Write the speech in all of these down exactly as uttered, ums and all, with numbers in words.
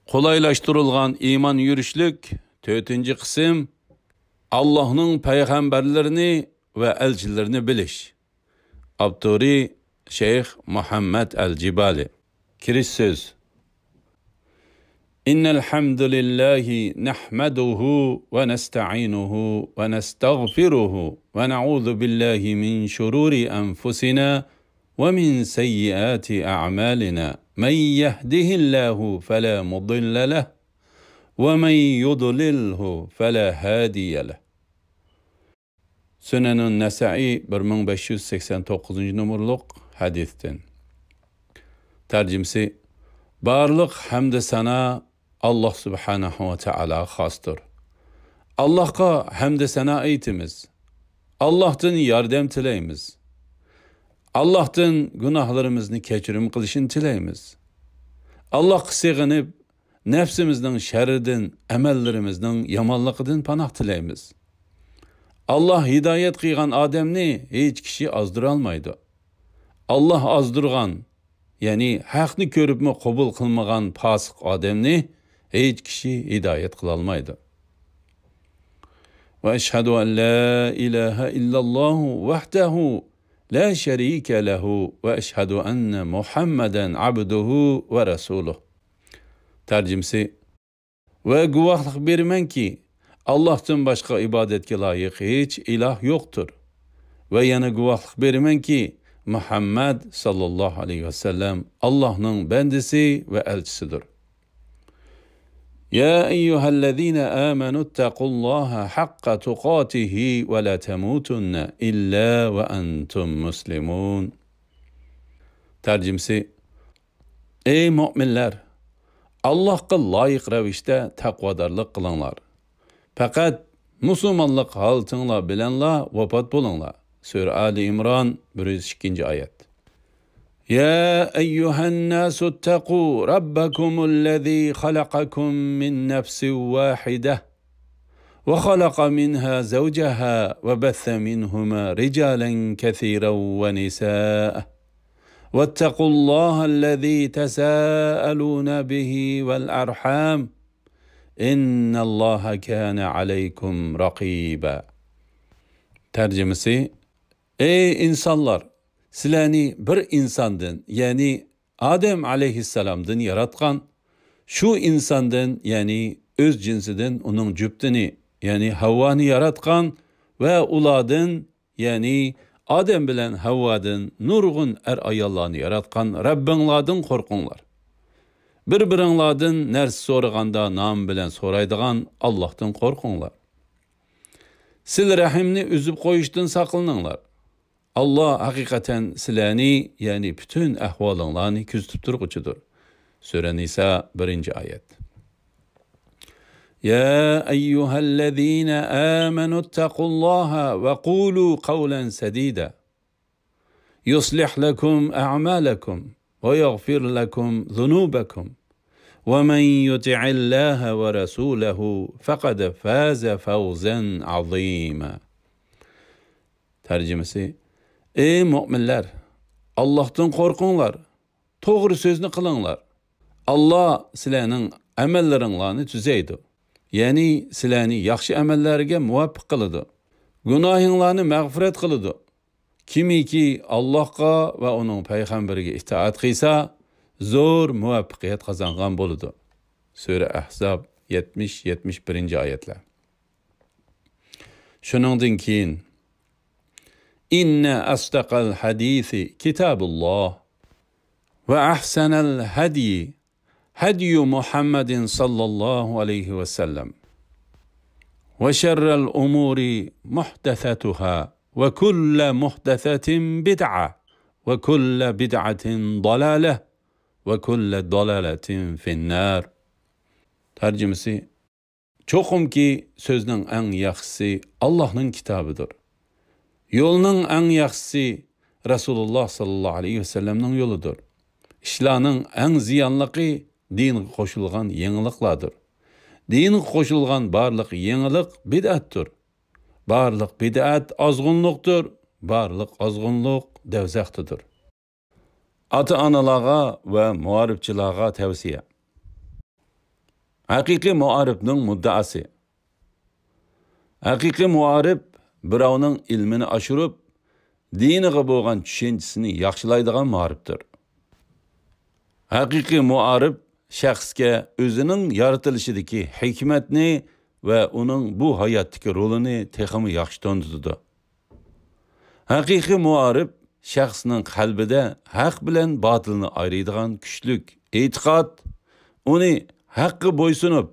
قولايلاشتۇرۇلغان ئىمان يۈرۈشلۈك تۆتىنچى قىسىم، ئاللاھنىڭ پەيغەمبەرلىرىنى ۋە ئەلچىلىرىنى بىلىش. ئاپتورى شەيخ مۇھەممەد ئەل جىبالى. كىرىش سۆز. إن الحمد لله نحمده ونستعينه ونستغفره ونعوذ بالله من شرور أنفسنا ومن سيئات أعمالنا. من يهده الله فلا مضل له ومن يضلله فلا هادي له. سۈنەنۇن نەسەئى بىر مىڭ بەش يۈز سەكسەن توققۇزىنچى نومۇرلۇق ھەدىستىن. تەرجىمىسى: بارلىق ھەمدە سانا ئاللاھ سۇبھانەھۇ ۋە تائالاغا خاستۇر. ئاللاھقا ھەمدە سانا ئېيتىمىز. ئاللاھتىن ياردەم تىلەيمىز. ئاللاھتىن گۇناھلىرىمىزنى كەچۈرۈم قىلىشىنى تىلەيمىز. ئاللاھقا سېغىنىپ، نەپسىمىزنىڭ شەررىدىن، ئەمەللىرىمىزنىڭ يامانلىقىدىن پاناھ تىلەيمىز. ئاللاھ ھىدايەت قىلغان ئادەمنى ھېچ كىشى ئازدۇرالمايدۇ. ئاللاھ ئازدۇرغان، يەنى ھەقنى كۆرۈپمۇ قوبۇل قىلمىغان پاسىق ئادەمنى ھېچ كىشى ھىدايەت قىلالمايدۇ. وأشهد أن لا إله إلا الله وحده لا شريك له وأشهد أن محمدا عبده ورسوله. تەرجىمىسى: ۋە گۇۋاھلىق بېرىمەنكى، ئاللاھتىن باشقا ئىبادەتكە لايىق ھېچ ئىلاھ يوقتۇر. ۋە يەنە گۇۋاھلىق بېرىمەنكى، مۇھەممەد ساللاللاھۇ ئەلەيھى ۋەسەللەم ئاللاھنىڭ بەندىسى ۋە ئەلچىسىدۇر. يا أيها الذين آمنوا اتقوا الله حق تقاته ولا تموتن إلا وأنتم مسلمون. تەرجىمىسى: ئەي مۆمىنلەر، ئاللاھقا لايىق رەۋىشتە تەقۋادارلىق قىلىڭلار. پەقەت مۇسۇلمانلىق ھالىتىڭلار بىلەنلا ۋاپات بولۇڭلار. سۈرە ئالى ئىمران، بىر يۈز ئىككىنچى ئايەت. يا أيها الناس اتقوا ربكم الذي خلقكم من نفس واحدة وخلق منها زوجها وبث منهما رجالا كثيرا ونساء واتقوا الله الذي تساءلون به والأرحام إن الله كان عليكم رقيبا. تەرجىمىسى: ئەي ئىنسانلار، سىلەرنى بىر ئىنساندىن، يەنى ئادەم ئەلەيھىسسالامدىن ياراتقان، شۇ ئىنساندىن، يەنى ئۆز جىنسىدىن ئۇنىڭ جۈپتىنى، يەنى ھەۋۋانى ياراتقان ۋە ئۇلاردىن، يەنى ئادەم بىلەن ھەۋۋادىن نۇرغۇن ئەر-ئاياللارنى ياراتقان رەببىڭلاردىن قورقۇڭلار. بىر-بىرىڭلاردىن نەرسە سورىغاندا نامى بىلەن سورايدىغان ئاللاھتىن قورقۇڭلار. سىلە رەھىمنى ئۈزۈپ قويۇشتىن ساقلىنىڭلار. ئاللاھ ھەقىقەتەن سىلەرنى، يەنى پۈتۈن ئەھۋالىڭلارنى كۆزىتىپ تۇرغۇچىدۇر. سۈرە نىسا، بىرىنچى ئايەت. يا أيها الذين آمنوا اتقوا الله وقولوا قولا سديدا يصلح لكم أعمالكم ويغفر لكم ذنوبكم ومن يطع الله ورسوله فقد فاز فوزا عظيما. تەرجىمىسى: ئەي مۆمىنلەر، ئاللاھتىن قورقۇڭلار، توغرا سۆزنى قىلىڭلار. ئاللاھ سىلەرنىڭ ئەمەللىرىڭلارنى تۈزەيدۇ، يەنى سىلەرنى ياخشى ئەمەللەرگە مۇۋەپپەق قىلىدۇ، گۇناھىڭلارنى مەغپىرەت قىلىدۇ. كىمكى ئاللاھقا ۋە ئۇنىڭ پەيغەمبىرىگە ئىتائەت قىلسا، زور مۇۋەپپەقىيەت قازانغان بولىدۇ. سۈرە ئەھزاب، يەتمىش، يەتمىش بىرىنچى ئايەتلەر. شۇنىڭدىن كېيىن، إن أصدق الحديث كتاب الله وأحسن الهدي هدي محمد صلى الله عليه وسلم وشر الأمور محدثاتها وكل محدثة بدعة وكل بدعة ضلالة وكل ضلالة في النار. تەرجىمىسى: چوقۇمكى، سۆزنىڭ ئەڭ ياخشىسى ئاللاھنىڭ كىتابىدۇر. يولنىڭ ئەڭ ياخشىسى رەسۇلۇللاھ ساللاللاھۇ ئەلەيھى ۋەسەللەمنىڭ يولىدۇر. ئىشلارنىڭ ئەڭ زىيانلىقى دىنغا قوشۇلغان يېڭىلىقلاردۇر. دىنغا قوشۇلغان بارلىق يېڭىلىق بىدئەتتۇر. بارلىق بىدئەت ئازغۇنلۇقتۇر. بارلىق ئازغۇنلۇق دەۋزەختىدۇر. ئاتا-ئانىلارغا ۋە مائارىپچىلارغا تەۋسىيە. ھەقىقىي مائارىپنىڭ مۇددىئاسى. ھەقىقىي مائارىپ بىراۋنىڭ ئىلمىنى ئاشۇرۇپ، دىنىغا بولغان چۈشەنچىسىنى ياخشىلايدىغان مائارىپتۇر. ھەقىقىي مائارىپ شەخسكە ئۆزىنىڭ يارىتىلىشىدىكى ھېكمەتنى ۋە ئۇنىڭ بۇ ھاياتتىكى رولىنى تېخىمۇ ياخشى تونۇتىدۇ. ھەقىقىي مائارىپ شەخسنىڭ قەلبىدە ھەق بىلەن باتىلنى ئايرىيدىغان كۈچلۈك ئېتىقاد، ئۇنى ھەققە بويسۇنۇپ،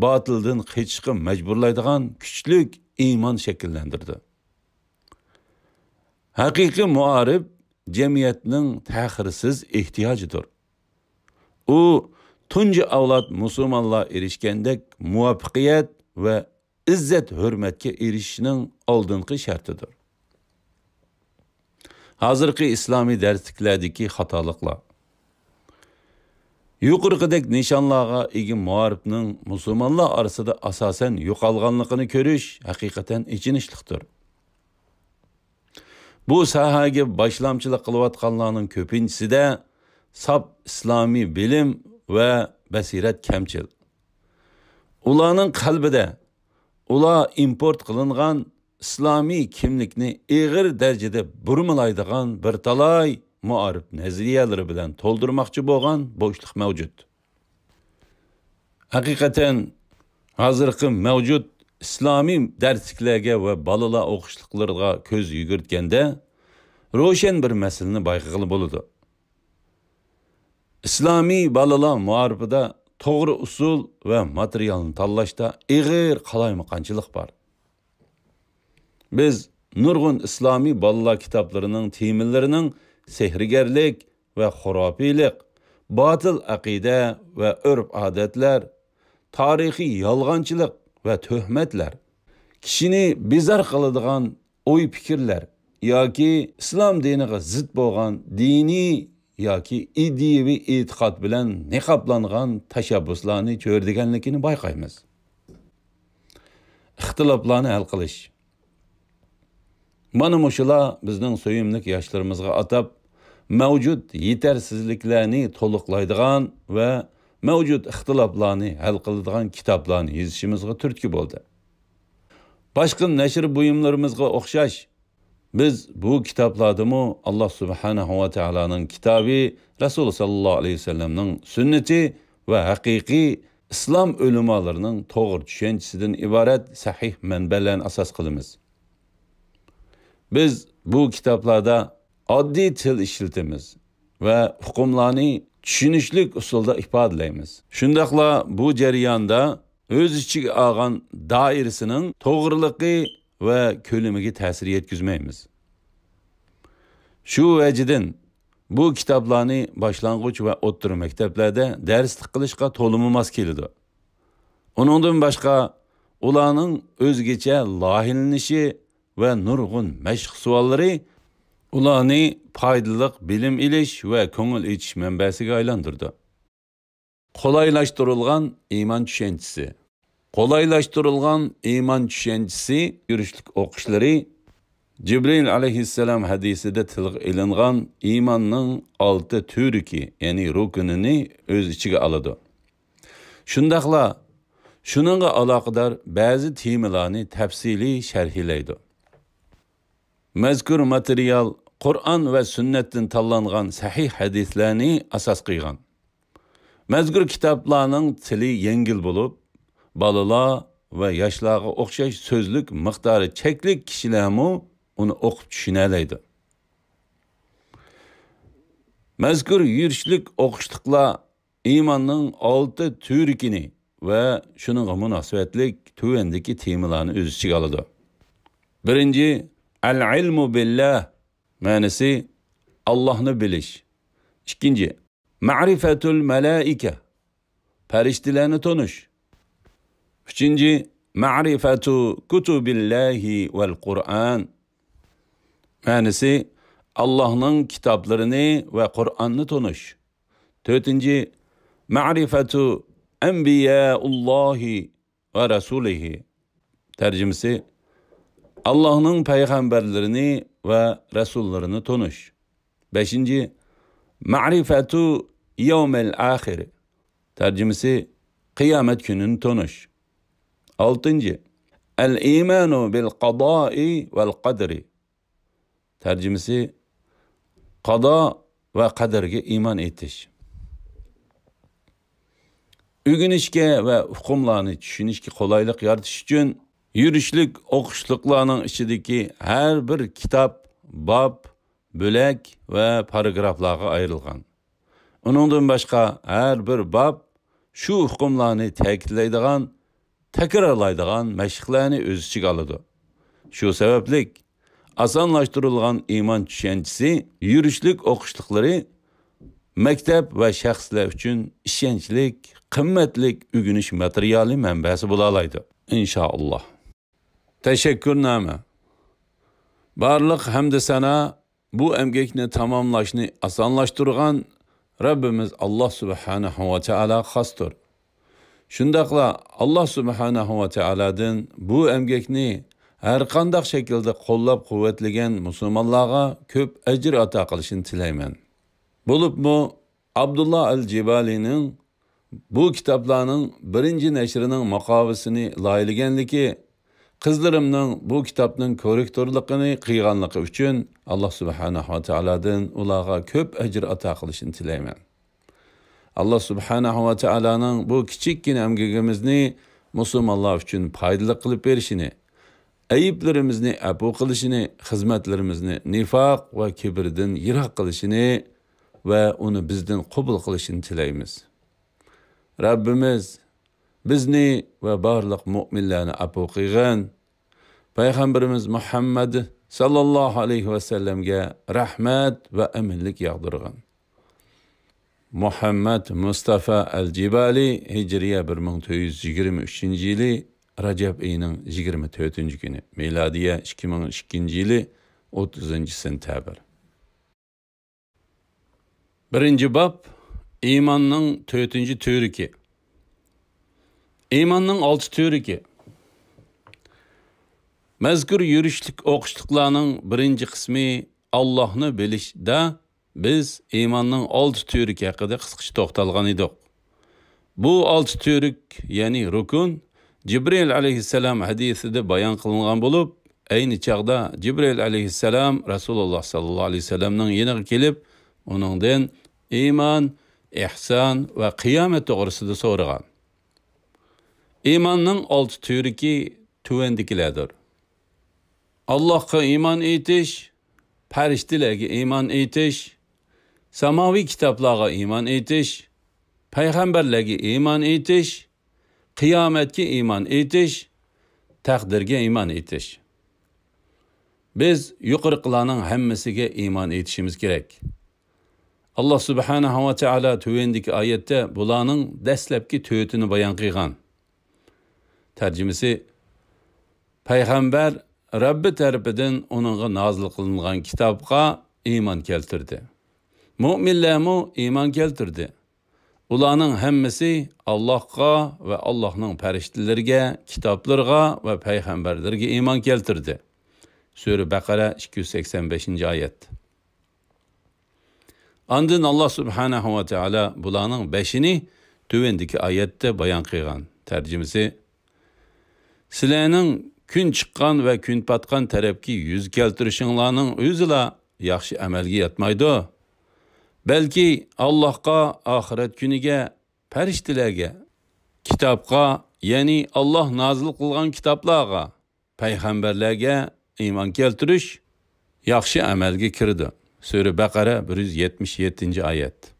باتىلدىن قېچىشقا مەجبۇرلايدىغان كۈچلۈك ئىمان شەكىللەندۈرىدۇ. ھەقىقىي مائارىپ جەمئىيەتنىڭ تەخىرسىز ئېھتىياجىدۇر. ئۇ تۇنجى ئەۋلاد مۇسۇلمانلار ئېرىشكەندەك مۇۋەپپەقىيەت ۋە ئىززەت-ھۆرمەتكە ئېرىشىشنىڭ ئالدىنقى شەرتىدۇر. ھازىرقى ئىسلامىي دەرسلىكلەردىكى خاتالىقلار. يۇقىرىقىدەك نىشانلارغا ئىگە مائارىپنىڭ مۇسۇلمانلار ئارىسىدا ئاساسەن يوقالغانلىقىنى كۆرۈش ھەقىقەتەن ئېچىنىشلىقتۇر. بۇ ساھەگە باشلامچىلىق قىلىۋاتقانلارنىڭ كۆپىنچىسىدە ساپ ئىسلامىي بىلىم ۋە بەسىرەت كەمچىل. ئۇلارنىڭ قەلبىدە ئۇلار ئىمپورت قىلىنغان ئىسلامىي كىملىكنى ئېغىر دەرىجىدە بۇرمىلايدىغان بىر تالاي مائارىپ نەزەرىيەلىرى بىلەن تولدۇرماقچى بولغان بوشلۇق مەۋجۇت. ھەقىقەتەن، ھازىرقى مەۋجۇت ئىسلامىي دەرسلىكلەرگە ۋە بالىلار ئوقۇشلۇقلىرىغا كۆز يۈگۈرتكەندە، روشەن بىر مەسىلىنى بايقىغىلى بولىدۇ. ئىسلامىي بالىلار مائارىپىدا توغرا ئۇسۇل ۋە ماتېرىيالنى تاللاشتا ئېغىر قالايمىقانچىلىق بار. بىز نۇرغۇن ئىسلامىي بالىلار كىتابلىرىنىڭ تېمىلىرىنىڭ سېھىرگەرلىك ۋە خۇراپىيلىق، باتىل ئەقىدە ۋە ئۆرپ-ئادەتلەر، تارىخىي يالغانچىلىق ۋە تۆھمەتلەر، كىشىنى بىزار قىلىدىغان ئوي-پىكىرلەر ياكى ئىسلام دىنىغا زىت بولغان دىنىي ياكى ئىدىيىۋى ئېتىقاد بىلەن نىقابلانغان تەشەببۇسلارنى چۆرىدىگەنلىكىنى بايقايمىز. ئىختىلاپلارنى ھەل قىلىش. مانا مۇشۇلار بىزنىڭ سۆيۈملۈك ياشلىرىمىزغا ئاتاپ، مەۋجۇت يېتەرسىزلىكلەرنى تولۇقلايدىغان ۋە مەۋجۇت ئىختىلاپلارنى ھەل قىلىدىغان كىتابلارنى يېزىشىمىزغا تۈرتكە بولدى. باشقا نەشر بۇيۇملىرىمىزغا ئوخشاش، بىز بۇ كىتابلاردىمۇ ئاللا سۇبھانەھۇ ۋە تائالانىڭ كىتابى، رەسۇل ساللاللاھۇ ئەلەيھى ۋەسەللەمنىڭ سۈننىتى ۋە ھەقىقىي ئىسلام ئۆلىمالىرىنىڭ توغرا چۈشەنچىسىدىن ئىبارەت سەھىھ مەنبەلەرنى ئاساس قىلىمىز. بىز بۇ كىتابلاردا ئاددىي تىل ئىشلىتىمىز ۋە ئۇقۇملارنى چۈشىنىشلىك ئۇسۇلدا ئىپادىلەيمىز. شۇنداقلا بۇ جەرياندا ئۆز ئىچىگە ئالغان دائىرىسىنىڭ توغرىلىقى ۋە كۆلىمىگە تەسىر يەتكۈزمەيمىز. شۇ ۋەجىدىن بۇ كىتابلارنى باشلانغۇچ ۋە ئوتتۇرا مەكتەپلەردە دەرسلىك قىلىشقا تولىمۇ ماس كېلىدۇ. ئۇنىڭدىن باشقا، ئۇلارنىڭ ئۆزگىچە لايىھىلىنىشى ۋە نۇرغۇن مەشىق سوئاللىرى ئۇلارنى پايدىلىق بىلىم ئېلىش ۋە كۆڭۈل ئېچىش مەنبەسىگە ئايلاندۇرىدۇ. قولايلاشتۇرۇلغان ئىمان چۈشەنچىسى. قولايلاشتۇرۇلغان ئىمان چۈشەنچىسى يۈرۈشلۈك ئوقۇشلىرى جىبرىل ئەلەيھىسسالام ھەدىسىدە تىلغا ئېلىنغان ئىماننىڭ ئالتە تۈۋرۈكى، يەنى رۇكنىنى ئۆز ئىچىگە ئالىدۇ. شۇنداقلا شۇنىڭغا ئالاقىدار بەزى تېمىلارنى تەپسىلىي شەرھلەيدۇ. مەزكۇر ماتېرىيال قۇرئان ۋە سۈننەتتىن تاللانغان سەھىھ ھەدىسلەرنى ئاساس قىلغان. مەزكۇر كىتابلارنىڭ تىلى يەڭگىل بولۇپ، بالىلار ۋە ياشلارغا ئوخشاش سۆزلۈك مىقدارى چەكلىك كىشىلەرمۇ ئۇنى ئوقۇپ چۈشىنەلەيدۇ. مەزكۇر يۈرۈشلۈك ئوقۇشلۇقلار ئىماننىڭ ئالتە تۈۋرۈكىنى ۋە شۇنىڭغا مۇناسىۋەتلىك تۆۋەندىكى تېمىلارنى ئۆز ئىچىگە ئالىدۇ. بىرىنچى، ئەل ئىلمۇ بىللاھ، مەنىسى، ئاللاھنى بىلىش. ئىككىنچى، مەرىفەتۇل مەلائىكە، پەرىشتىلەرنى تونۇش. ئۈچىنچى، مەرىفەتۇ كۇتۇبىللاھى ۋەل قۇرئان، مەنىسى، ئاللاھنىڭ كىتابلىرىنى ۋە قۇرئاننى تونۇش. تۆتىنچى، مەرىفەتۇ ئەنبىيائۇللاھى ۋە رەسۇلىھى. تەرجىمىسى، ئاللاھنىڭ پەيغەمبەرلىرىنى ۋە رەسۇللىرىنى تونۇش. بەشىنچى، مەرىفەتۇ يەۋمەل ئاخىر. تەرجىمىسى، قىيامەت كۈنىنى تونۇش. ئالتىنچى، ئەل ئىمانۇ بىل قادائى ۋەل قەدرى. تەرجىمىسى، قادا ۋە قەدەرگە ئىمان ئېيتىش. ئۆگىنىشكە ۋە ئۇقۇملارنى چۈشىنىشكە قولايلىق يارىتىش ئۈچۈن يۈرۈشلۈك ئوقۇشلۇقلارنىڭ ئىچىدىكى ھەر بىر كىتاب، باب، بۆلەك ۋە پاراگرافلارغا ئايرىلغان. ئۇنىڭدىن باشقا ھەر بىر باب شۇ ئۇقۇملارنى تەكىتلەيدىغان، تەكرارلايدىغان مەشىقلەرنى ئۆز ئىچىگە ئالىدۇ. شۇ سەۋەبلىك، ئاسانلاشتۇرۇلغان ئىمان چۈشەنچىسى يۈرۈشلۈك ئوقۇشلۇقلىرى مەكتەپ ۋە شەخسلەر ئۈچۈن ئىشەنچلىك، قىممەتلىك ئۆگىنىش ماتېرىيالى مەنبەسى بولالايدۇ، ئىنشائاللا. تەشەككۈرنامە. بارلىق ھەمدۇ سانا بۇ ئەمگەكنى تاماملاشنى ئاسانلاشتۇرغان رەببىمىز ئاللا سۇبھانەھۇ ۋە تائالاغا خاستۇر. شۇنداقلا ئاللا سۇبھانەھۇ ۋە تائالادىن بۇ ئەمگەكنى ھەرقانداق شەكىلدە قوللاپ-قۇۋۋەتلىگەن مۇسۇلمانلارغا كۆپ ئەجىر ئاتا قىلىشىنى تىلەيمەن. بولۇپمۇ ئابدۇللا ئەل جىبالىنىڭ بۇ كىتابلارنىڭ بىرىنچى نەشرىنىڭ مۇقاۋىسىنى لايىھىلىگەنلىكى، قىزلىرىمنىڭ بۇ كىتابنىڭ كوررېكتورلۇقىنى قىلغانلىقى ئۈچۈن ئاللا سۇبھانەھۇ ۋە تائالادىن ئۇلارغا كۆپ ئەجىر ئاتا قىلىشىنى تىلەيمەن. ئاللا سۇبھانەھۇ ۋە تائالانىڭ بۇ كىچىككىنە ئەمگىكىمىزنى مۇسۇلمانلار ئۈچۈن پايدىلىق قىلىپ بېرىشىنى، ئەيىبلىرىمىزنى ئەپۇ قىلىشىنى، خىزمەتلىرىمىزنى نىفاق ۋە كىبىردىن يىراق قىلىشىنى ۋە ئۇنى بىزدىن قوبۇل قىلىشىنى تىلەيمىز. رەببىمىز بىزنى ۋە بارلىق مۆمىنلەرنى ئەپۇ قىلغىن. پەيغەمبىرىمىز مۇھەممەد ساللاللاھۇ ئەلەيھى ۋەسەللەمگە رەھمەت ۋە ئەمىنلىك ياغدۇرغىن. مۇھەممەد مۇستافا ئەل جىبالى، ھىجرىيە بىر مىڭ تۆت يۈز يىگىرمە ئۈچىنچى يىلى رەجەب ئېيىنىڭ يىگىرمە تۆتىنچى كۈنى، مىلادىيە ئىككى مىڭ ئىككىنچى يىلى ئوتتۇزىنچى سېنتەبىر. بىرىنچى باب، ئىماننىڭ تۆتىنچى تۈۋرۈكى. ئىماننىڭ ئالتە تۈۋرۈكى. مەزكۇر يۈرۈشلۈك ئوقۇشلۇقلارنىڭ بىرىنچى قىسمى ئاللاھنى بىلىشتە بىز ئىماننىڭ ئالتە تۈۋرۈكى ھەققىدە قىسقىچە توختالغان ئىدۇق. بۇ ئالتە تۈۋرۈك، يەنى رۇكۇن، جىبرىئىل ئەلەيھىسسالام ھەدىسىدە بايان قىلىنغان بولۇپ، ئەينى چاغدا جىبرىئىل ئەلەيھىسسالام رەسۇلۇللا ساللاللاھۇ ئەلەيھى ۋەسەللەمنىڭ يېنىغا كېلىپ، ئۇنىڭدىن ئىمان، ئىھسان ۋە قىيامەت توغرىسىدا سورىغان. ئىماننىڭ ئالتە تۈۋرۈكى تۆۋەندىكىلەردۇر. ئاللاھقا ئىمان ئېيتىش، پەرىشتىلەرگە ئىمان ئېيتىش، ساماۋىي كىتابلارغا ئىمان ئېيتىش، پەيغەمبەرلەرگە ئىمان ئېيتىش، قىيامەتكە ئىمان ئېيتىش، تەقدىرگە ئىمان ئېيتىش. بىز يۇقىرىقىلارنىڭ ھەممىسىگە ئىمان ئېيتىشىمىز كېرەك. ئاللا سۇبھانەھۇ ۋە تائالا تۆۋەندىكى ئايەتتە بۇلارنىڭ دەسلەپكى تۆتىنى بايان قىلغان. تەرجىمىسى، پەيغەمبەر رەببى تەرىپىدىن ئۇنىڭغا نازىل قىلىنغان كىتابقا ئىمان كەلتۈردى. مۆمىنلەرمۇ ئىمان كەلتۈردى. ئۇلارنىڭ ھەممىسى ئاللاھقا ۋە ئاللاھنىڭ پەرىشتىلىرىگە، كىتابلىرىغا ۋە پەيغەمبەرلىرىگە ئىمان كەلتۈردى. سۈرە بەقەرە، ئىككى يۈز سەكسەن بەشىنچى ئايەت. ئاندىن ئاللا سۇبھانەھۇ ۋە تائالا بۇلارنىڭ بەشىنى تۆۋەندىكى ئايەتتە بايان قىلغان. تەرجىمىسى، سىلەرنىڭ كۈن چىققان ۋە كۈن پاتقان تەرەپكە يۈز كەلتۈرۈشۈڭلارنىڭ ئۆزىلا ياخشى ئەمەلگە ياتمايدۇ. بەلكى ئاللاھقا، ئاخىرەت كۈنىگە، پەرىشتىلەرگە، كىتابقا، يەنى ئاللاھ نازىل قىلغان كىتابلارغا، پەيغەمبەرلەرگە ئىمان كەلتۈرۈش ياخشى ئەمەلگە كىرىدۇ. سۈرە بەقەرە، بىر يۈز يەتمىش يەتتىنچى ئايەت.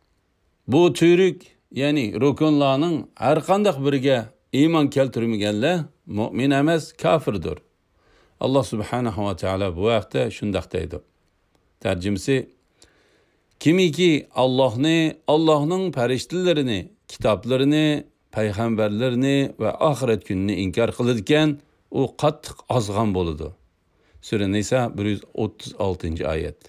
بۇ تۈۋرۈك، يەنى رۇكۇنلارنىڭ ھەرقانداق بىرىگە ئىمان كەلتۈرمىگەنلەر مۆمىن ئەمەس، كاپىردۇر. ئاللا سۇبھانەھۇ ۋە تائالا بۇ ھەقتە شۇنداق دەيدۇ. تەرجىمىسى، كىمكى ئاللاھنى، ئاللاھنىڭ پەرىشتىلىرىنى، كىتابلىرىنى، پەيغەمبەرلىرىنى ۋە ئاخىرەت كۈنىنى ئىنكار قىلىدىكەن، ئۇ قاتتىق ئازغان بولىدۇ. سۈرە نىسا، بىر يۈز ئوتتۇز ئالتىنچى ئايەت.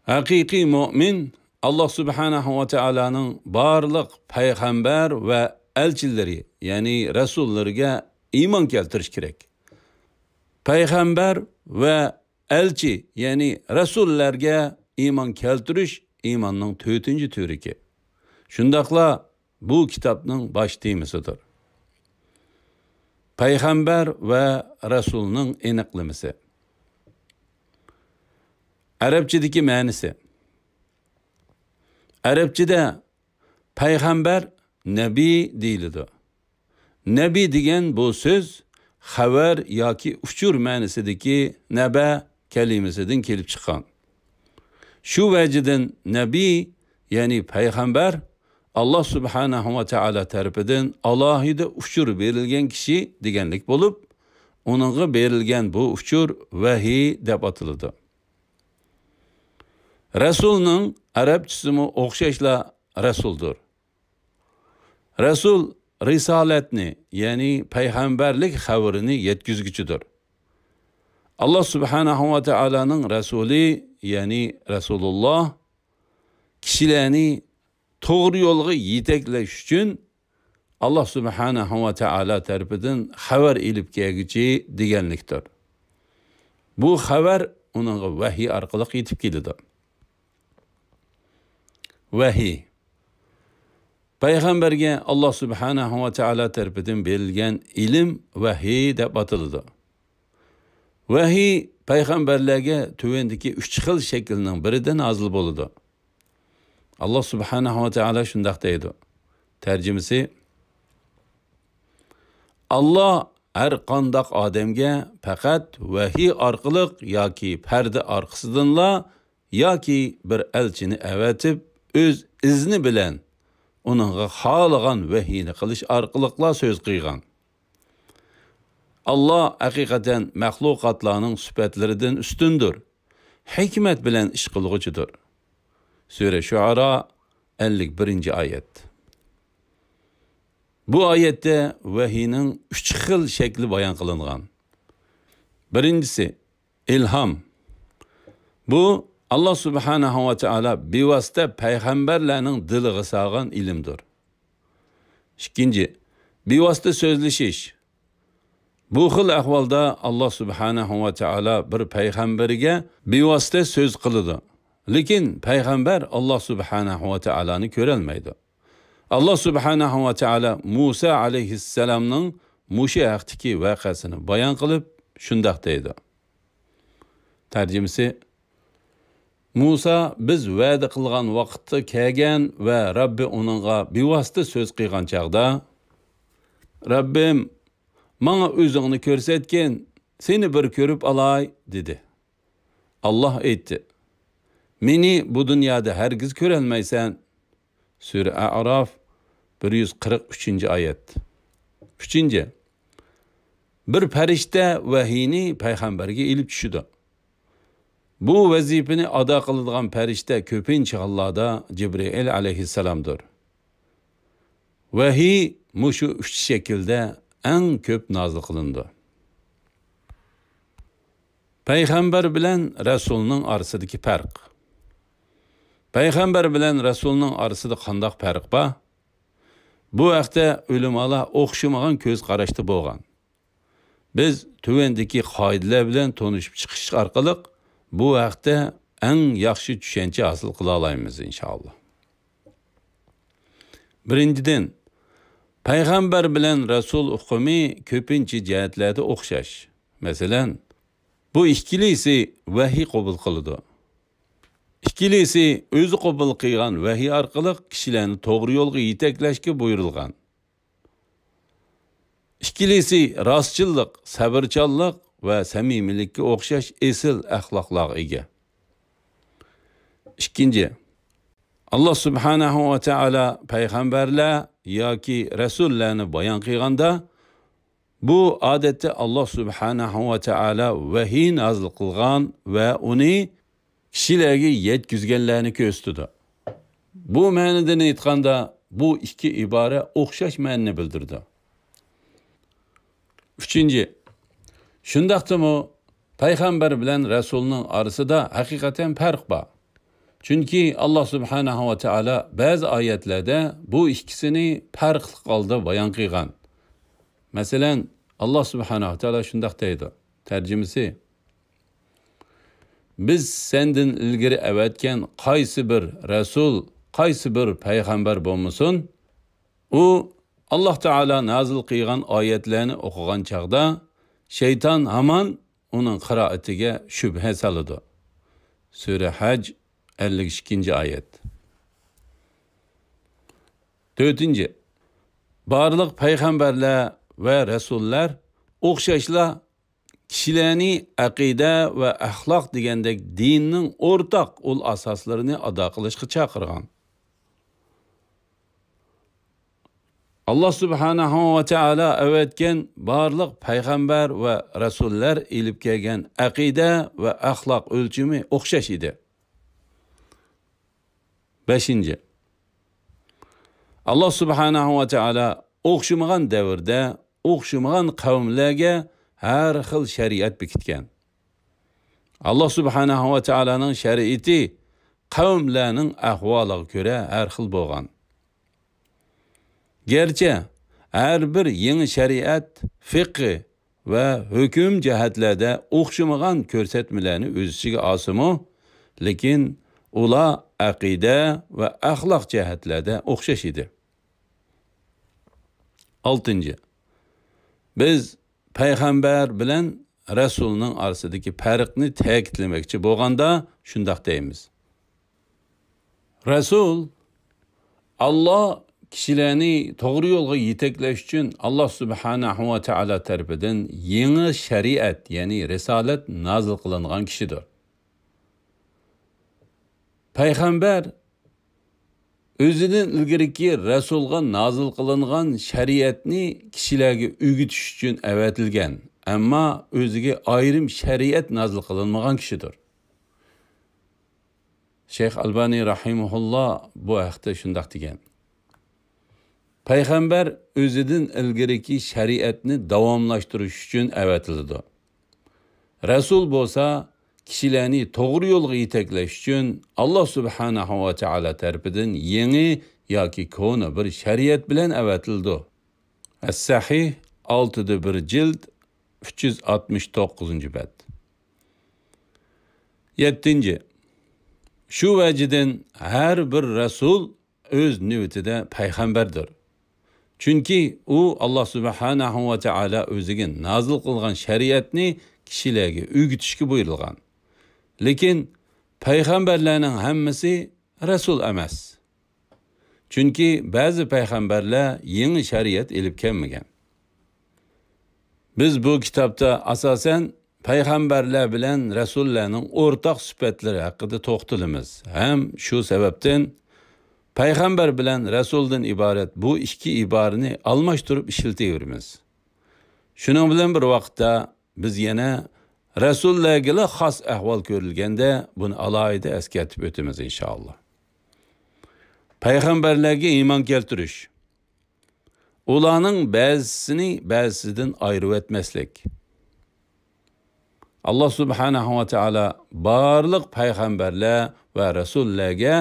ھەقىقىي مۆمىن ئاللا سۇبھانەھۇ ۋە تائالانىڭ بارلىق پەيغەمبەر ۋە ئەلچىلىرى، يەنى رەسۇللىرىگە ئىمان كەلتۈرۈش كېرەك. پەيغەمبەر ۋە ئەلچى، يەنى رەسۇللەرگە ئىمان كەلتۈرۈش ئىماننىڭ تۆتىنچى تۈۋرۈكى. شۇنداقلا بۇ كىتابنىڭ باش تېمىسىدۇر. پەيغەمبەر ۋە رەسۇلنىڭ ئېنىقلىمىسى. ئەرەبچىدىكى مەنىسى. ئەرەبچىدە پەيغەمبەر نەبىي دېيىلىدۇ. نەبىي دېگەن بۇ سۆز خەۋەر ياكى ئۇچۇر مەنىسىدىكى نەبە كەلىمىسىدىن كېلىپ چىققان. شۇ ۋەجىدىن نەبىي، يەنى پەيغەمبەر، ئاللا سۇبھانەھۇ ۋە تائالا تەرىپىدىن ئالاھىدە ئۇچۇر بېرىلگەن كىشى دېگەنلىك بولۇپ، ئۇنىڭغا بېرىلگەن بۇ ئۇچۇر ۋەھىي دەپ ئاتىلىدۇ. رەسۇلنىڭ ئەرەبچىسىمۇ ئوخشاشلا رەسۇلدۇر. رەسۇل رىسالەتنى، يەنى پەيغەمبەرلىك خەۋىرىنى يەتكۈزگۈچىدۇر. ئاللا سۇبھانەھۇ ۋە تائالانىڭ رەسۇلى، يەنى رەسۇلۇللا، كىشىلەرنى توغرا يولغا يېتەكلەش ئۈچۈن ئاللا سۇبھانەھۇ ۋە تائالا تەرىپىدىن خەۋەر ئېلىپ كەلگۈچى دېگەنلىكتۇر. بۇ خەۋەر ئۇنىڭغا ۋەھىي ئارقىلىق يېتىپ كېلىدۇ. ۋەھىي. پەيغەمبەرگە ئاللا سۇبھانەھۇ ۋە تائالا تەرىپىدىن بېرىلگەن ئىلىم ۋەھىي دەپ ئاتىلىدۇ. ۋەھىي پەيغەمبەرلەرگە تۆۋەندىكى ئۈچ خىل شەكىلنىڭ بىرىدە نازىل بولىدۇ. ئاللا سۇبھانەھۇ ۋە تائالا شۇنداق دەيدۇ. تەرجىمىسى، ئاللا ھەر قانداق ئادەمگە پەقەت ۋەھىي ئارقىلىق ياكى پەردە ئارقىسىدىنلا ياكى بىر ئەلچىنى ئەۋەتىپ، ئۆز ئىزنى بىلەن ئۇنىڭغا خالىغان ۋەھىينى قىلىش ئارقىلىقلا سۆز قىلغان. ئاللا ھەقىقەتەن مەخلۇقاتلارنىڭ سۈپەتلىرىدىن ئۈستۈندۇر، ھېكمەت بىلەن ئىش قىلغۇچىدۇر. سۈرە شۇئارا، ئەللىك بىرىنچى ئايەت. بۇ ئايەتتە ۋەھىينىڭ ئۈچ خىل شەكلى بايان قىلىنغان. بىرىنچىسى، ئىلھام. بۇ، ئاللا سۇبھانەھۇ ۋە تائالا بىۋاسىتە پەيغەمبەرلەرنىڭ دىلىغا سالغان ئىلىمدۇر. ئىككىنچى، بىۋاسىتە سۆزلىشىش. بۇ خىل ئەھۋالدا ئاللا سۇبھانەھۇ ۋە تائالا بىر پەيغەمبىرىگە بىۋاسىتە سۆز قىلىدۇ. لېكىن پەيغەمبەر ئاللا سۇبھانەھۇ ۋە تائالانى كۆرەلمەيدۇ. ئاللا سۇبھانەھۇ ۋە تائالا مۇسا ئەلەيھىسسالامنىڭ مۇشۇ ھەقتىكى ۋەقەسىنى بايان قىلىپ، شۇنداق دەيدۇ. تەرجىمىسى، مۇسا بىز ۋەدە قىلغان ۋاقىتتا كەلگەن ۋە رەببى ئۇنىڭغا بىۋاسىتە سۆز قىلغان چاغدا، رەببىم، ماڭا ئۆزۈڭنى كۆرسەتكىن، سېنى بىر كۆرۈپ ئالاي، دېدى. ئاللا ئېيتتى، مېنى بۇ دۇنيادا ھەرگىز كۆرەلمەيسەن. سۈرە ئەئراف، بىر يۈز قىرىق ئۈچىنچى ئايەت. ئۈچىنچى، بىر پەرىشتە ۋەھىينى پەيغەمبەرگە ئېلىپ چۈشىدۇ. بۇ ۋەزىپىنى ئادا قىلىدىغان پەرىشتە كۆپىنچە ھاللاردا جىبرىئىل ئەلەيھىسسالامدۇر. ۋەھىي مۇشۇ ئۈچ شەكىلدە ئەڭ كۆپ نازىل قىلىنىدۇ. پەيغەمبەر بىلەن رەسۇلنىڭ ئارىسىدىكى پەرق. پەيغەمبەر بىلەن رەسۇلنىڭ ئارىسىدا قانداق پەرق بار؟ بۇ ھەقتە ئۆلىمالار ئوخشىمىغان كۆز قاراشتا بولغان. بىز تۆۋەندىكى قائىدىلەر بىلەن تونۇشۇپ چىقىش ئارقىلىق بۇ ھەقتە ئەڭ ياخشى چۈشەنچە ھاسىل قىلالايمىز، ئىنشائاللا. بىرىنچىدىن، پەيغەمبەر بىلەن رەسۇل ئۇقۇمى كۆپىنچە جەھەتلەردە ئوخشاش. مەسىلەن، بۇ ئىككىلىسى ۋەھىي قوبۇل قىلىدۇ. ئىككىلىسى ئۆزى قوبۇل قىلغان ۋەھىي ئارقىلىق كىشىلەرنى توغرا يولغا يېتەكلەشكە بۇيرۇلغان. ئىككىلىسى راستچىللىق، سەۋرچانلىق ۋە سەمىمىيلىككە ئوخشاش ئېسىل ئەخلاقلارغا ئىگە. ئىككىنچى، ئاللا سۇبھانەھۇ ۋە تائالا پەيغەمبەرلەر ياكى رەسۇللارنى بايان قىلغاندا، بۇ ئادەتتە ئاللا سۇبھانەھۇ ۋە تائالا ۋەھىي نازىل قىلغان ۋە ئۇنى كىشىلەرگە يەتكۈزگەنلەرنى كۆرسىتىدۇ. بۇ مەنىدىن ئېيتقاندا، بۇ ئىككى ئىبارە ئوخشاش مەنىنى بىلدۈرىدۇ. ئۈچىنچى، شۇنداقتىمۇ پەيغەمبەر بىلەن رەسۇلنىڭ ئارىسىدا ھەقىقەتەن پەرق بار. چۈنكى ئاللا سۇبھانەھۇ ۋە تائالا بەزى ئايەتلەردە بۇ ئىككىسىنى پەرقلىق ھالدا بايان قىلغان. مەسىلەن، ئاللا سۇبھانەھۇ ۋە تائالا شۇنداق دەيدۇ. تەرجىمىسى، بىز سەندىن ئىلگىرى ئەۋەتكەن قايسى بىر رەسۇل، قايسى بىر پەيغەمبەر بولمىسۇن، ئۇ ئاللاھ تائالا نازىل قىلغان ئايەتلەرنى ئوقۇغان چاغدا شەيتان ھامان ئۇنىڭ قىرائىتىگە شۈبھە سالىدۇ. سۈرە ھەج، ئەللىك ئىككىنچى ئايەت. تۆتىنچى، بارلىق پەيغەمبەرلەر ۋە رەسۇللار ئوخشاشلا كىشىلەرنى ئەقىدە ۋە ئەخلاق دېگەندەك دىننىڭ ئورتاق ئۇل ئاساسلىرىنى ئادا قىلىشقا چاقىرغان. ئاللاھ سۇبھانەھۇ ۋە تائالا ئەۋەتكەن بارلىق پەيغەمبەر ۋە رەسۇللار ئېلىپ كەلگەن ئەقىدە ۋە ئەخلاق ئۆلچىمى ئوخشاش ئىدى. بەشىنچى، ئاللاھ سۇبھانەھۇ ۋە تائالا ئوخشىمىغان دەۋردە، ئوخشىمىغان قەۋملەرگە ھەر خىل شەرىئەت بېكىتكەن. ئاللاھ سۇبھانەھۇ ۋە تائالانىڭ شەرىئىتى قەۋملەرنىڭ ئەھۋالىغا كۆرە ھەر خىل بولغان. گەرچە ھەر بىر يېڭى شەرىئەت فىقھى ۋە ھۆكۈم جەھەتلەردە ئوخشىمىغان كۆرسەتمىلەرنى ئۆز ئىچىگە ئالسىمۇ، لېكىن ئۇلار ئەقىدە ۋە ئەخلاق جەھەتلەردە ئوخشاش ئىدى. ئالتىنچى، بىز پەيغەمبەر بىلەن رەسۇلنىڭ ئارىسىدىكى پەرقنى تەكىتلىمەكچى بولغاندا شۇنداق دەيمىز. رەسۇل، ئاللاھ كىشىلەرنى توغرا يولغا يېتەكلەش ئۈچۈن ئاللاھ سۇبھانەھۇ ۋە تائالا تەرىپىدىن يېڭى شەرىئەت، يەنى رىسالەت نازىل قىلىنغان كىشىدۇر. پەيغەمبەر ئۆزىدىن ئىلگىرىكى رەسۇلغا نازىل قىلىنغان شەرىئەتنى كىشىلەرگە ئۆگىتىش ئۈچۈن ئەۋەتىلگەن، ئەمما ئۆزىگە ئايرىم شەرىئەت نازىل قىلىنمىغان كىشىدۇر. شەيخ ئەلبانى رەھىمەھۇللا بۇ ھەقتە شۇنداق دېگەن: پەيغەمبەر ئۆزىدىن ئىلگىرىكى شەرىئەتنى داۋاملاشتۇرۇش ئۈچۈن ئەۋەتىلىدۇ. رەسۇل بولسا كىشىلەرنى توغرا يولغا يېتەكلەش ئۈچۈن ئاللاھ سۇبھانەھۇ ۋە تائالا تەرىپىدىن يېڭى ياكى كونا بىر شەرىئەت بىلەن ئەۋەتىلىدۇ. ئەس-سەھىھ، ئالتىدە بىر جىلد، ئۈچ يۈز ئاتمىش توققۇزىنچى بەت. يەتتىنچى، شۇ ۋەجىدىن ھەر بىر رەسۇل ئۆز نۆۋىتىدە پەيغەمبەردۇر. چۈنكى ئۇ ئاللاھ سۇبھانەھۇ ۋە تائالا ئۆزىگە نازىل قىلغان شەرىئەتنى كىشىلەرگە ئۆگىتىشكە بۇيرۇلغان. لېكىن پەيغەمبەرلەرنىڭ ھەممىسى رەسۇل ئەمەس. چۈنكى بەزى پەيغەمبەرلەر يېڭى شەرىئەت ئېلىپ كەلمىگەن. بىز بۇ كىتابتا ئاساسەن پەيغەمبەرلەر بىلەن رەسۇللارنىڭ ئورتاق سۈپەتلىرى ھەققىدە توختىلىمىز ھەم شۇ سەۋەبتىن پەيغەمبەر بىلەن رەسۇلدىن ئىبارەت بۇ ئىككى ئىبارىنى ئالماشتۇرۇپ ئىشلىتىۋېرىمىز. شۇنىڭ بىلەن بىر ۋاقىتتا، بىز يەنە رەسۇللارغىلا خاس ئەھۋال كۆرۈلگەندە، بۇنى ئالاھىدە ئەسكەرتىپ ئۆتىمىز، ئىنشائاللا. پەيغەمبەرلەرگە ئىمان كەلتۈرۈش. ئۇلارنىڭ بەزىسىنى بەزىسىدىن ئايرىۋەتمەسلىك. ئاللاھ سۇبھانەھۇ ۋە تائالا بارلىق پەيغەمبەرلەر ۋە رەسۇللارغا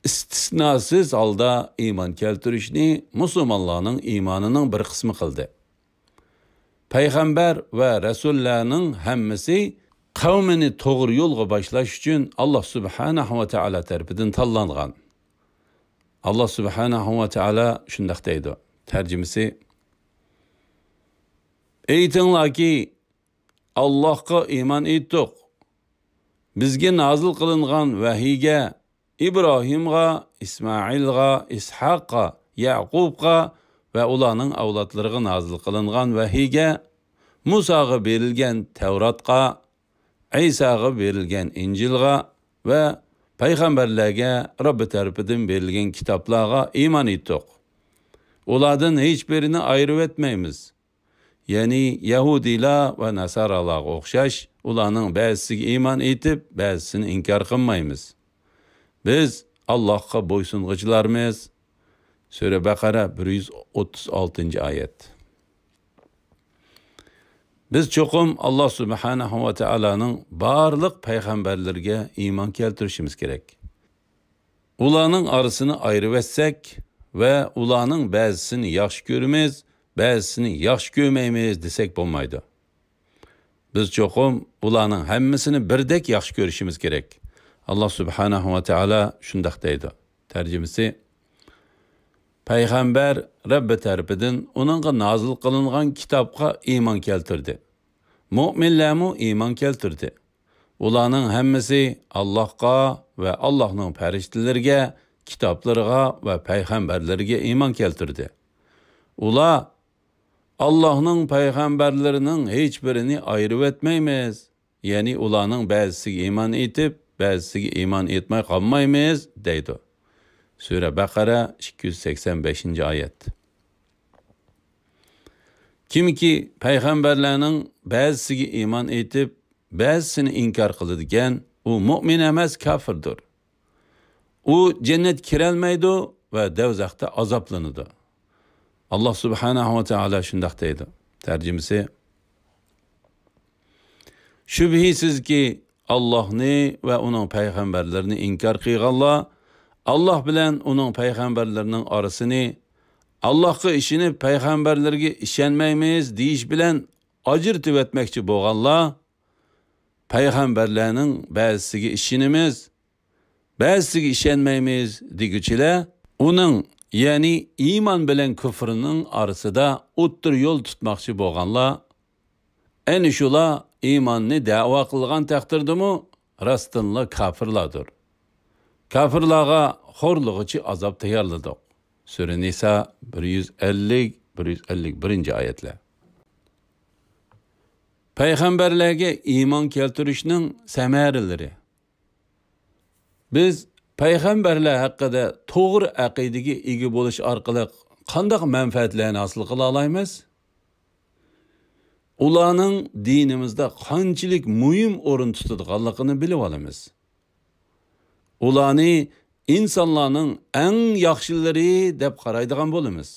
ئىستىسناسىز ھالدا ئىمان كەلتۈرۈشنى مۇسۇلمانلارنىڭ ئىمانىنىڭ بىر قىسمى قىلدى. پەيغەمبەر ۋە رەسۇللارنىڭ ھەممىسى قەۋمىنى توغرا يولغا باشلاش ئۈچۈن ئاللاھ سۇبھانەھۇ ۋە تائالا تەرىپىدىن تاللانغان. ئاللاھ سۇبھانەھۇ ۋە تائالا شۇنداق دەيدۇ، تەرجىمىسى: ئېيتىڭلاركى، ئاللاھقا ئىمان ئېيتتۇق. بىزگە نازىل قىلىنغان ۋەھىيگە، ئىبراھىمغا، ئىسمائىلغا، ئىسھاققا، يەقۇبقا ۋە ئۇلارنىڭ ئەۋلادلىرىغا نازىل قىلىنغان ۋەھىيگە، مۇساغا بېرىلگەن تەۋراتقا، ئەيساغا بېرىلگەن ئىنجىلغا ۋە پەيغەمبەرلەرگە رەببى تەرىپىدىن بېرىلگەن كىتابلارغا ئىمان ئېيتتۇق. ئۇلاردىن ھېچبىرىنى ئايرىۋەتمەيمىز. يەنى يەھۇدىيلار ۋە ناسارالارغا ئوخشاش، ئۇلارنىڭ بەزىسىگە ئىمان ئېيتىپ، بەزىسىنى ئىنكار قىلمايمىز. بىز ئاللاھقا بويسۇنغۇچىلارمىز. سۈرە بەقەرە، بىر يۈز ئوتتۇز ئالتىنچى ئايەت. بىز چوقۇم ئاللاھ سۇبھانەھۇ ۋە تائالانىڭ بارلىق پەيغەمبەرلىرىگە ئىمان كەلتۈرۈشىمىز كېرەك. ئۇلارنىڭ ئارىسىنى ئايرىۋەتسەك ۋە ئۇلارنىڭ بەزىسىنى ياخشى كۆرىمىز، بەزىسىنى ياخشى كۆرمەيمىز دېسەك بولمايدۇ. بىز چوقۇم ئۇلارنىڭ ھەممىسىنى بىردەك ياخشى كۆرۈشىمىز كېرەك. ئاللا سۇبھانەھۇ ۋە تائالا شۇنداق دەيدۇ. تەرجىمىسى، پەيغەمبەر رەببى تەرىپىدىن ئۇنىڭغا نازىل قىلىنغان كىتابقا ئىمان كەلتۈردى. مۆمىنلەرمۇ ئىمان كەلتۈردى. ئۇلارنىڭ ھەممىسى ئاللاھقا ۋە ئاللاھنىڭ پەرىشتىلىرىگە، كىتابلىرىغا ۋە پەيغەمبەرلىرىگە ئىمان كەلتۈردى. ئۇلار ئاللاھنىڭ پەيغەمبەرلىرىنىڭ ھېچبىرىنى ئايرىۋەتمەيمىز، يەنى ئۇلارنىڭ بەزىسىگە ئىمان ئېيتىپ، بەزىسىگە ئىمان ئېيتماي قالمايمىز، دەيدۇ. سۈرە بەقەرە، ئىككى يۈز سەكسەن بەشىنچى ئايەت. كىمكى پەيغەمبەرلەرنىڭ بەزىسىگە ئىمان ئېيتىپ، بەزىسىنى ئىنكار قىلىدىكەن، ئۇ مۆمىن ئەمەس، كاپىردۇر. ئۇ جەننەتكە كىرەلمەيدۇ ۋە دەۋزەختە ئازابلىنىدۇ. ئاللا سۇبھانەھۇ ۋە تائالا شۇنداق دەيدۇ. تەرجىمىسى، شۈبھىسىزكى، ئاللاھنى ۋە ئۇنىڭ پەيغەمبەرلىرىنى ئىنكار قىلغانلار ئاللاھ بىلەن ئۇنىڭ پەيغەمبەرلىرىنىڭ ئارىسىنى، ئاللاھقا ئىشىنىپ پەيغەمبەرلىرىگە ئىشەنمەيمىز دېيىش بىلەن ئاجرىتىۋەتمەكچى بولغانلار، پەيغەمبەرلەرنىڭ بەزىسىگە ئىشىنىمىز، بەزىسىگە ئىشەنمەيمىز دېگۈچىلەر، ئۇنىڭ، يەنى ئىمان بىلەن كۇفرنىڭ ئارىسىدا ئوتتۇرا يول تۇتماقچى بولغانلار، ئەنە شۇلار ئىماننى دەۋا قىلغان تەقدىردىمۇ راستتىنلا كاپىرلاردۇر. كاپىرلارغا خورلىغۇچى ئازاب تەييارلىدۇق. سۈرە نىسا، بىر يۈز ئەللىك، بىر يۈز ئەللىك بىرىنچى ئايەتلەر. پەيغەمبەرلەرگە ئىمان كەلتۈرۈشنىڭ سەمەرىلىرى. بىز پەيغەمبەرلەر ھەققىدە توغرا ئەقىدىگە ئىگە بولۇش ئارقىلىق قانداق مەنپەئەتلەرنى ھاسىل قىلالايمىز؟ ئۇلارنىڭ دىنىمىزدا قانچىلىك مۇھىم ئورۇن تۇتىدىغانلىقىنى بىلىۋالىمىز. ئۇلارنى ئىنسانلارنىڭ ئەڭ ياخشىلىرى دەپ قارايدىغان بولىمىز.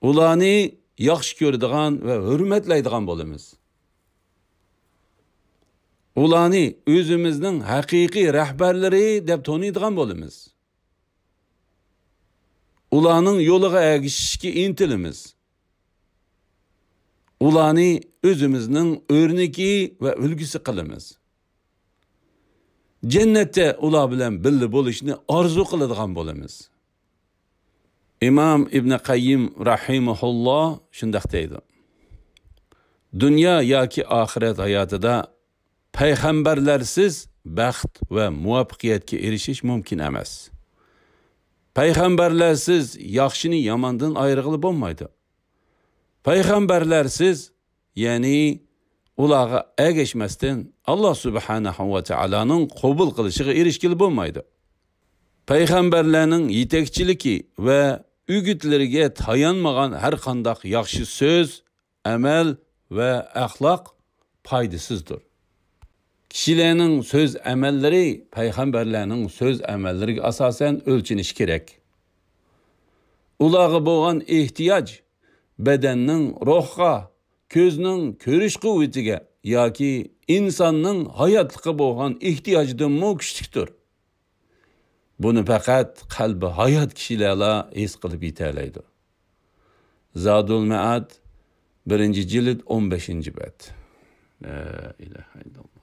ئۇلارنى ياخشى كۆرىدىغان ۋە ھۆرمەتلەيدىغان بولىمىز. ئۇلارنى ئۆزىمىزنىڭ ھەقىقىي رەھبەرلىرى دەپ تونۇيدىغان بولىمىز. ئۇلارنىڭ يولىغا ئەگىشىشكە ئىنتىلىمىز. ئۇلارنى ئۆزىمىزنىڭ ئۆرنىكى ۋە ئۈلگىسى قىلىمىز. جەننەتتە ئۇلار بىلەن بىللە بولۇشنى ئارزۇ قىلىدىغان بولىمىز. ئىمام ئىبنى قەييىم راھىمەھۇللا شۇنداق دەيدۇ: دۇنيا ياكى ئاخىرەت ھاياتىدا پەيغەمبەرلەرسىز بەخت ۋە مۇۋەپپەقىيەتكە ئېرىشىش مۇمكىن ئەمەس. پەيغەمبەرلەرسىز ياخشىنى ياماندىن ئايرىغىلى بولمايدۇ. پەيغەمبەرلەرسىز، يەنى ئۇلارغا ئەگەشمەستىن، ئاللا سۇبھانەھۇ ۋە تائالانىڭ قوبۇل قىلىشىغا ئېرىشكىلى بولمايدۇ. پەيغەمبەرلەرنىڭ يېتەكچىلىكى ۋە ئۈگۈتلىرىگە تايانمىغان ھەر قانداق ياخشى سۆز، ئەمەل ۋە ئەخلاق پايدىسىزدۇر. كىشىلەرنىڭ سۆز ئەمەللىرى پەيغەمبەرلەرنىڭ سۆز ئەمەللىرىگە ئاساسەن ئۆلچىنىشى كېرەك. ئۇلارغا بولغان ئېھتىياج بەدەننىڭ روھقا، كۆزنىڭ كۆرۈش قۇۋۋىتىگە ياكى ئىنساننىڭ ھاياتلىققا بولغان ئېھتىياجىدىنمۇ كۈچلۈكتۇر. بۇنى پەقەت قەلبى ھايات كىشىلەرلا ھېس قىلىپ يېتەلەيدۇ. زادۇل مەئاد، بىرىنچى جىلد، ئون بەشىنچى بەت. لا ئىلاھە ئىللاللا.